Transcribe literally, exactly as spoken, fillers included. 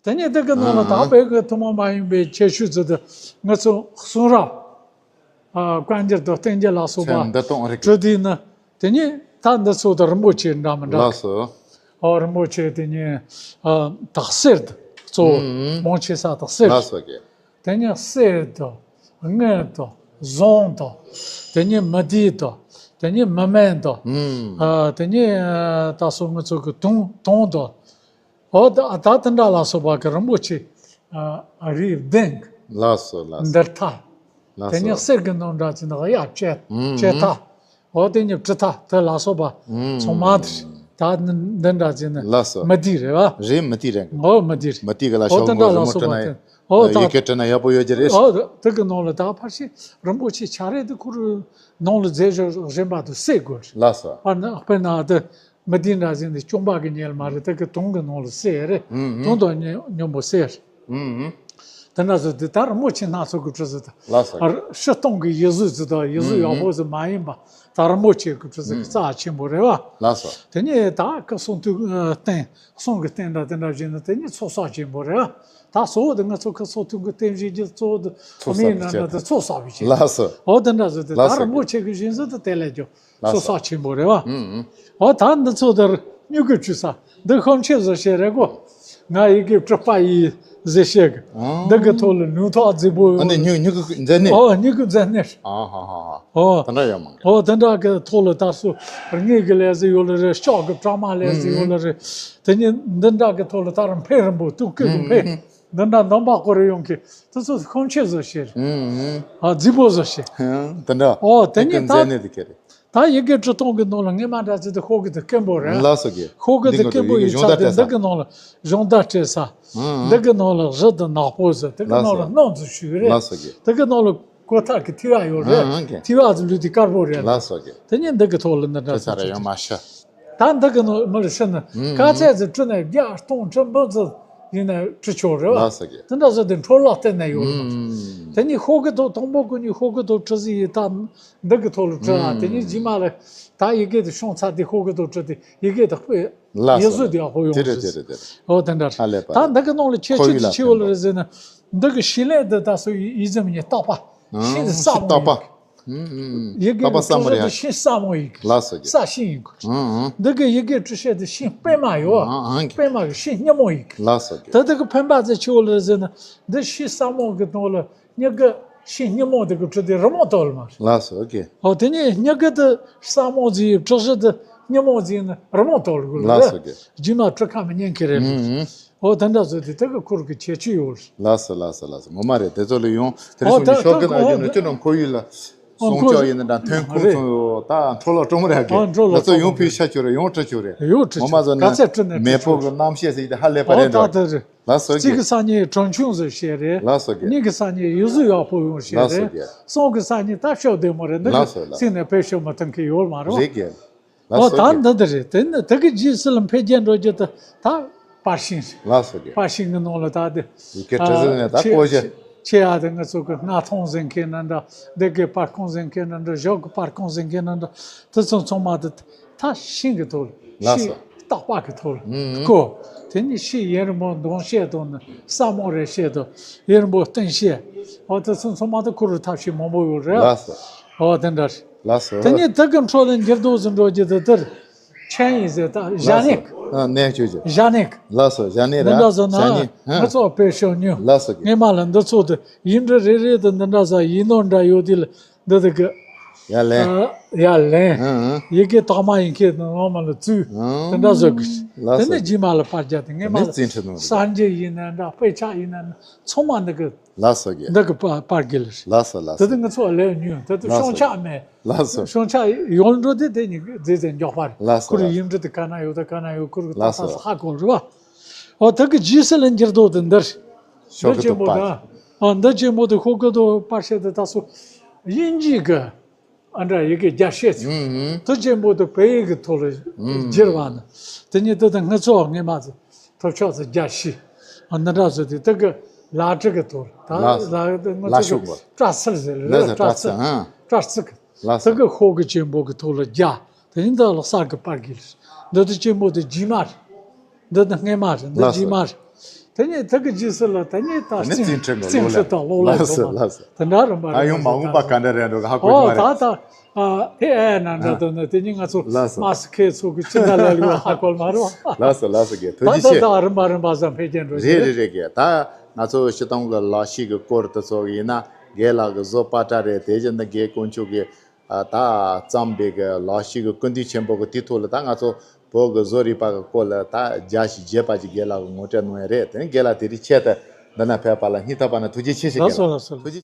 དེ་ནས་དེ་གི་ནང་ལ་ད་བོད་ཀྱི་ཐུན་མོང་མ་ཡིན་པའི་ཁྱད་ཆོས་ཚོ་དེ་ང་ཚོ་གསུང་རབ། ཨ། བཀའ་འགྱུར་དང་བསྟན་འགྱུར་ལ་སོགས་པ་འདི་དང་རིགས་བྲིས་དུས་ནི། དེ་ནས་ད་འདི་ཚོ་དང་རིན་པོ་ཆེ་འདྲ་མི་འདྲ། ལགས་སོ། ཨོ། རིན་པོ་ཆེ་དེ་ནས། ཨ། དག་གསེར་དུ་གཙོ་བོ་ཨུམ། མང་ཆེ་ས་དག་གསེར། ལགས་སོ་ཀྱེ། དེ་ནས་གསེར་དང་དངུལ་དང་ཟངས་དང་། དེ་ནས་མུ་ཏིག་དང་། དེ་ནས་མུ་མེན་དང་། ཨུམ། ཨ། དེ་ནས་ད་སོ་ང་ཚོ་གི་དུང་དུང་དང་། ཨོ། ད་ད་དེ་འདྲ་ལ་སོགས་པ་གི་རིན་པོ་ཆེ། ཨ། རིགས་བདུན། ལགས་སོ་ལགས་སོ། འདིར་ཐ། ལགས་སོ། དེ་ནས་གསེར་གྱི་ནོར་འདྲ་ཅིག་ནི་གཡའ་བཅད་ཨུམ་བཅད་ཐ། ཨོ། དེ་ནས་གྲི་ཐ་དེ་ལ་སོགས་པ་ཨུམ་ཚང་མ་དེ་ད་འདི་འདྲ་ཅིག་ནི། ལགས་སོ། མུ་ཏིག་རེད་བ། རེད། མུ་ཏིག་རེད། ཨོ། མུ་ཏིག་རེད། མུ་ཏིག་གི་ལ་ཨོ། ཤོག་དེ་འདྲ་ངོ་ལ་རི་མོ་སོགས་པ་བྲིས་ན་དེ། ཨོ། ད་ཡི་གེ་བྲིས་ན་ཡག་པོ་ཡོད་ཀྱི་རེད། ཨོ། དེ་གི་ནང་ལ་ད་ཕར་ཕྱིན་རིན་པོ་ཆེ་ཆ་རེ་དེ་ཁོ་རང་ནང་ལ་རྫས་གཞན་པ་དང་བསྲེས་དགོས། ལགས་སོ། དཔེར་ན་དཔེར་ན་དེ། མུ་ཏིག་འདྲ་ཟིན་དེ་སྐྱོང་པ་གི་ཉལ་མ་རེད། དེ་གི་དུང་གི་ནང་ལ་བསྲེས་རེད། ཨུམ་ཨུམ། དུང་དང་མཉམ་པོ་བསྲེས་རེད། ཨུམ་ཨུམ། དེ་འདྲ་ཟིན་དེ་ད་རིན་པོ་ཆེ་སྣ་ཚོགས་ཀྱི་བྲིས་ཟིན་དང་། ལགས་སོ། སྤྱིར་བཏང་གི་ཡིག་གཟུགས་ཟིན་དང་ཡིག་གཟུགས་ཡག་པོ་ཟིན་མ་ཡིན་པ། ད་རིན་པོ་ཆེ་གི་བྲིས་ཟིན་གི་རྩ་ཆེན་པོ་རེད་བ། ལགས་སོ། དེ་ནས་ད་སྐུ་གསུང་ཐུགས་རྟེན་གསུང་གི་རྟེན་འདྲ་དེ་འདྲ་བཞིན་ནི་དེ་ནས་ཚོགས་བསགས་ཆེན་པོ་རེད་བ། ད་གཙོ་བོ་དེ་ང་ཚོ་སྐུ་གསུང་ཐུགས་ཀྱི་རྟེན་བཞེངས་རྒྱུ་གཙོ་བོ་དེ་ཚོགས་བསགས་མིའི་ནང་ན་དེ་ཚོགས་བསགས་པའི་ཆེད། ལགས་སོ། འོ་དེ་འདྲ་ཟིན་དེ་ད་རིན་པོ་ཆེ་གི་བཞེངས་ཟིན་དེ་དེ་ལས་ཀྱང་། ལགས་སོ། སོ་སོ་ཆེན་པོ་རེད་བ། ཨུམ་ཨུམ། འོ་ད་འདི་ཚོ་དེར་སྨྱུ་གུ་བཅུ་ས་འདི་ཤོམ་ཆེ་བཟོ་བྱེད་རེད་གོ། ང་ཡི་གེ་བྲིས་པ་ཡི་ཟེར་བྱེད་གི། ཨང་། འདི་གི་ཐོག་ལ་ལུང་ཐོག་རྫིག་པོ། ཨ་ནི་སྨྱུ་སྨྱུ་གུ་མཛེས་ནས། ཨོ་སྨྱུ་གུ་མཛེས་ནས། ཨ་ཧ་ཧ་ཧ། ཨོ། དེ་འདྲ་ཡོད་མ་རེད། ཨོ་དེ་འདྲ་གི་ཐོག་ལ་ད་སུ་དངུལ་གི་ལས་ཟིག་ཡོད་ལ་རེད། ལྕགས་གི་བྲག་དམར་ལས་ཟིག་ཡོད་ལ་རེད། དེ་ནི་འདི་འདྲ་གི་ཐོག་ལ་ད་རུང་འཕེལ་རིང་པོ་སྟུག་སྐུད་གི་འཕེལ། ཨུམ་ཨུམ། འདི་འདྲ་འདོམ་པ་སྐོར་ཡོང་གི་དེ་ཚོ་ཤོམ་ཆེ་བཟོ་བྱེད་རེད། ཨུམ་ཨུམ། ཨ་རྫིག་པོ་བཟོ་བྱེད། ཧང་། དེ་འདྲ། ཨོ་དེ་ནི་ད། མཛེས་ནས་དེ་ཁྱེར་རེད། ད་ཡི་གེ་བྲིས་སྟངས་ཀྱི་ནང་ལ་སྔས་མ་འདྲ་ཚེ་དེ་ཤོག་གུ་དེ་དཀོན་པོ་རེད། ལགས་སོ་ཀྱེ། ཤོག་གུ་དེ་དཀོན་པོ་ཡིན་ཙང་དེ་འདི་གི་ནང་ལ་གཞུང་བརྡ་སྤྲད་ས། ཨང་། འདི་གི་ནང་ལ་གཞུ་དེ་ནག་པོ་ཟེར། དེ་གི་ནང་ལ་ལགས་སོ། སྣུམ་ཚོ་བྱུགས་རེད། ལགས་སོ་ཀྱེ། དེ་གི་ནང་ལ་གོ་ཐག་གི་ཐི་བ་ཡོད་རེད། ཨང་ཨང་ཀྱེ། ཐི་བ་ཚོ་ལུས་དེ་དཀར་པོ་རེད། ལགས་སོ་ཀྱེ། དེ་ནི་འདི་གི་ཐོག་ལ་འདི་འདྲ་ཚོ་ཚ་ར་ཡོད་མ་ཤི། ད་འདི་གི་ནང་མི་ལ་ཤི་ན་ཨང་། ག་ཚད་ཚོ་བྲིས་ན་བརྒྱ་སྟོང་ཁྲི་འབུམ་ཚོ་ཡིན་ན་བྲིས་ཆོག་རེད་བ། ལགས་སོ་ཀྱེ། དེ་འདྲ་ཚོ་དེ་འཕྲོ་བརླག་གཏན་ནས་ཡོད་རེད་མ། ཨང་། དེ་ནི་ཤོག་གུ་དེ་དང་པོ་གི་ནི་ཤོག་གུ་དེ་བྲིས་ཟིན་ཡིན་ད། འདི་གི་ཐོག་ལ་བྲིས་ཨ། ཨུམ། དེ་ནས་རྗེས་མ་ལ་ད་ཡི་གེ་དེ་ཤོང་ཚར་དེ་ཤོག་གུ་དེ་བྲིས་ཏེ་ཡི་གེ་དེ་དཔེ་ལགས་སོ། ཡིག་གཟུགས་དེ་ཡག་པོ་ཡོང་དེ་རེད་རེད། དེ་རེད་དེ་རེད། ཨོ་དེ་འདྲ་ཧ་ལས་པ་རེད། ད་འདི་གི་ནང་ལ་ཁྱད་ཆོས་ཅི་ཆེ་བོ་ལ་རེད་ཟེར་ན། འདི་གི་ཤིང་ལེབ་འདི་ད་སོ་ཡི་ཡིག་རྫུན་མི་ཉན་རྟག་པ། ཨང་། ཤིང་དེ་ས་མོ་རྟག་པ། ཡིན། ཨུམ་ཨུམ། ཡི་གེ་རྟག་པ་ས་མོ་རེད། ཤིང་ས་མོ་ཡིན། ལགས་སོ་ཀྱེ། ས་ཤིང་ཡིན་དགོས། ཨང་ཨང་། འདི་གི་ཡི་གེ་བྲིས་བྱེད་དེ་ཤིང་པད་མ་ཡོད། ཨང་ཨང་ཀྱེ། པད་མ་གི་ཤིང་སྙི་མོ་ཡིན། ལགས་སོ་ཀྱེ། ད་འདི་གི་ཕན་པ་ཚད་ཆེ་བོ་ལ་རེད་ཟེར་ན། འདི་ཤིང་ས་མོ་གི་ནང་ལ། སྨྱུ་གུ་ཤིང་སྙི་མོ་དེ་གི་བྲིས་ཏེ་རི་མོ་བཏོན་ལ་མ་རེད། ལགས་སོ་ཀྱེ། ཨོ་དེ་ནས་སྨྱུ་གུ་དེ་ས་མོ་ཟིག་ཡིན། བྲིས་གཞི་དེ་སྙི་མོ་ཟིག་ཡིན་ན་རི་མོ་བཏོན་ལ་དགོས་ལ། ལགས་སོ་ཀྱེ། རྗེས་མ་བྲིས་ཁ་མི་ཉན་གི་རེད། ཨུམ་ཨུམ། ཨོ་དེ་འདྲ་བཟོས་ཏེ་དེ་གི་ཁུར་གི་ཁྱད་ཆོས་ཡོད་རེད། ལགས་སོ་ལགས་སོ་ལགས་སོ། ངོ་མ་རེད། དེ་ཚོ་ལ་ཡོང་དེ་རིང་ཨོ་སོང་ནས་ད་ཤོག་གི་ད་ནང་ཡོད་ན་ཨོ་ཅི་ནང་ཁོར་ཡུག་ལ། ཨོ་སྲུང་སྐྱོབ་ཡིན་ན་འདྲ་ཐོན་ཁུངས་རེད། སོང་ད་འཕྲོ་བརླག་གཏོང་མི་རག་གི། ཨོ་འཕྲོ་བརླག་ང་ཚོ་གཏོང་ཡོང་ཕུལ་ཤ་ཆོག་རེད། ཡོང་བྲིས་ཆོག་རེད། ཡོང་བྲིས་ཆོག་ངོ་མ་བཟོ་ན་ག་ཚད་བྲིས་ནས་མེས་པོ་གི་རྣམ་ཤེས་ཟེར་དེ་ཧ་ལས་པ་རེད་འགྲོ། ཨོ་ད་དེ་རེད། ལགས་སོ་གཅིག་ཀྱེ། གི་ས་ནས་གྲོན་ཆུང་ཟིག་བྱས་རེད། ལགས་སོ་གཅིག་གི་ས་ནས་ཡིག་གཟུགས་ཡག་པོ་ཡོང་བྱས་རེད། ལགས་སོ་གཅིག་གསུམ་གི་ས་ནས་ད་ཤོག་བདེ་མོ་རེད། འདི་ལགས་སོ་ལགས། ཚིག་ནས་བེད་སྤྱོད་མི་གཏོང་གི་ཡོད་མ་རེད། རེད་གི། ལགས་ཨོ་སོ་ད་གཅིག་འདི་འདི་རེད། དེ་ནི་དེ་གི་རྗེས་སུ་ལ་འཕེལ་རྒྱས་འགྲོ་རྒྱུ་དེ་ད་པར་ཤིང་རེད། ལགས་སོ་གཅིག་པར་ཤིང་གི་ནང་ལ་ད་དེ་ཡི་གེ་བྲིས་ཟིན་ནས་ད་ཆེ་བཀོད་རྒྱུ། ཆེ་ཆེ་ཡ་དེ་ང་ཚོ་གི་མངའ་ཐང་ཟེར་མཁན་ན་འདྲ། འདི་གི་པར་ཁང་ཟེར་མཁན་ན་འདྲ། ཞོག་གི་པར་ཁང་ཟེར་མཁན་ན་འདྲ། དེ་ཚོ་ཚང་མ་དེ། ད་ཤིང་གི་ཐོག་ལ། ལགས་སོ། ཤིང་རྟག་པ་གི་ཐོག་ལ། ཨུམ། ཀོ། དེ་ནི་ཤིང་ཡུན་རིང་པོ་འདོན་བྱེད་དང་ནི་ས་མོ་རེད་བྱེད་དང་ཡུན་རིང་པོ་བཏིང་བྱེད། འོ་དེ་ཚོ་ཚང་མ་དེ་ཁུར་རུ་ཐབས་ཤེས་མང་པོ་ཡོད་རེད། ལགས་སོ། འོ་དེ་འདྲ་རེད། ལགས་སོ། དེ་ནི་དེ་གི་འཕྲོ་ལ་འགྱུར་ལྡོག་ཟིག་འགྲོ་རྒྱུ་དེ་དེར་ཆན་ཡིན་ཟེར། ད་ཞྭ་ལགས་སོ། ནེག་ཨ་ནེག་ཆོས་ཆོས། ཞྭ་ནེག་ལགས་སོ། ཞྭ་ནེག་འདི་ར་འདྲ་ཟེར་ན་ཞྭ་ནེག་ཧ། ང་ཚོ་བོད་ཤོག་ཉུང་། ལགས་སོ། སྔས་མ་ལ་འདི་ཚོ་དེ་ཡིག་འབྲུ་རེ་རེ་དེ་འདི་འདྲ་ཟེར་ཡིག་ནོར་འདྲ་ཡོད་དུས་ལ། འདི་དེ་གི། ཡར་ལེན། ཨ། ཡར་ལེན། ཨང་ཨང་། ཡི་གེ་དག་མ་ཡིན་མཁན་ནང་མ་ལ་བཙུགས། ཨང་། དེ་འདྲ་བཟོ་གི། ལགས་སོ། དེ་ནས་རྗེས་མ་ལ་པར་རྒྱག་དེ་ངས་མ་ལ། དེ་ནས་རྩིས་ཁྲི་ནང་གསར་འགྱུར་ཡིན་ན་འདྲ། དཔེ་ཆ་ཡིན་ན་འདྲ། ཚང་མ་འདི་གི། ལགས་སོ་གི། འདི་གི་པར་པར་གི་ལ། ལགས་སོ་ལགས་སོ། དེ་དེ་ང་ཚོ་ལས་ཉུང་། དེ་དེ། ལགས་སོ། ཤོང་ཆ་མེད། ལགས་སོ། ཤོང་ཆ་ཡོད་འགྲོ་དེ་དེ་ཉིད་ཀྱི་རྫས་རྫས་མགྱོགས་པར། ལགས་སོ་ཁུར་ལགས་སོ། ཡིག་འབྲུ་དེ་ག་ན་ཡོད་ད་ག་ན་ཡོད་ཁུར་གི། ལགས་སོ། ད་ཧ་གོ་རེད་བ། འོ་དེ་གི་རྗེས་སུ་ལ་འགྱུར་ལྡོག་དེ་འདིར། ཤོག་གུ་འདི་ཆེན་པོ་དང་། ཨ་འདི་ཆེན་པོ་དེ་ཤོག་གུ་དང་པར་ཤེས་དེ་ད་སོ། དབྱིན་ཇིའི་གི། ཨ་འདྲ་ཡི་གེ་རྒྱ་བཤད་ཚུལ། ཨུམ་ཨུམ། དེ་ཆེན་པོ་དེ་བོད་ཡིག་གི་ཐོག་ལ། ཨུམ། བསྒྱུར་བ་ནི། དེ་ཉིད་དེ་དང་ང་ཚོ་སྔས་མ་ཚོ་ཐབས་ཆག་ཚོ་རྒྱ་ཤེས། ཨ་འདི་འདྲ་ཚོ་དེ་དེ་གི་ལག་བྲིས་གི་ཐོག་ལ། ད་ལགས། ལག་དེ་ང་ལག་ཚོ་ཤུགས་གི་པོ། སྐྲ་ཚིགས་ཟེར་ལ་ལ་ལགས་སོ། སྐྲ་སྐྲ་ཚིགས། ཚིགས། སྐྲ་ཚིགས་གི། ལགས་སོ། དེ་གི་ཤོག་གུ་ཆེན་པོ་གི་ཐོག་ལ་རྒྱ། དེ་ཡིན་ད་ལ་གསར་གི་པར་གི་ལ། འདི་དེ་ཆེན་པོ་དེ་རྗེས་མ་རེད། འདི་དེ་སྔས་མ་རེད། འདི་ལགས་སོ། རྗེས་མ་རེད། དེ་ནས་དེ་གི་རྗེས་སུ་ལ་དེ་ནས་ད་ནི་རྩིས་རྩིས་ཁྲིམས་ལ་རྩིས་ཁྲིམས་དང་གློག་ཀླད་ལགས་སོ་ཚོ་ལགས་སོ། དེ་འདྲ་རིམ་པ་ད་རིམ་ཡང་པ་མ་འོངས་པ་ག་འདྲ་རེད་འགྲོ་གི་ཧ་གོ་ཨོ་གི་མ་ད་རེད། ད་ཨ་དེ་ཨེ་ན་འདྲ་ཨ་འདུག་ན་དེ་ནི་ང་ཚོ་ལགས་སོ་མ་སི་ཁེ་ཚོ་གི་ཅི་འདྲ་ལ་ལུས་ཧ་གོ་མ་རེད་བ། ལགས་སོ་ལགས་སོ་རྒན་ཐུགས་ད་རྗེ་ད་ཆེ། ད་རིམ་པ་རིམ་པ་ཙམ་འཕེལ་རྒྱས་འགྲོ་རེད་རེད་རེད་རྒན། ད་ང་ཚོ་སྤྱིར་བཏང་གི་ལག་ཤེས་ཀྱི་སྐོར་དེ་ཚོ་ཡིན་ན་རྒན་ལགས་ཀྱི་བཟོ་པ་ཏྲ་རེད། དེ་བཞིན་དུ་རྒན་དཀོན་མཆོག་གིས་ཨ་ད་བརྩམས་པའི་གི་ལག་ཤེས་ཀྱི་ཀུན་འདུས་ཆེན་པོ་གི་དེའི་ཐོག་ལ་ད་ང་ཚོ་བོད་ཀྱི་བཟོ་རིག་པ་གི་སྐོར་ལ་ད་རྒྱ་ཞིག་བརྗེད་པ་ཅིག་རྒན་ལགས་ཀྱིས་ངོ་སྤྲོད་གནང་ཡ་རེད། དེ་ནི་རྒན་ལགས་དེ་རིང་ཆེད་དུ་འདི་ན་ཕེབས་པ་ལ་སྙིང་ཐག་པ་ནས་ཐུགས་རྗེ་ཆེ་ཞུ་གི་ལགས་སོ་ལགས་སོ། ཐུགས་རྗེ།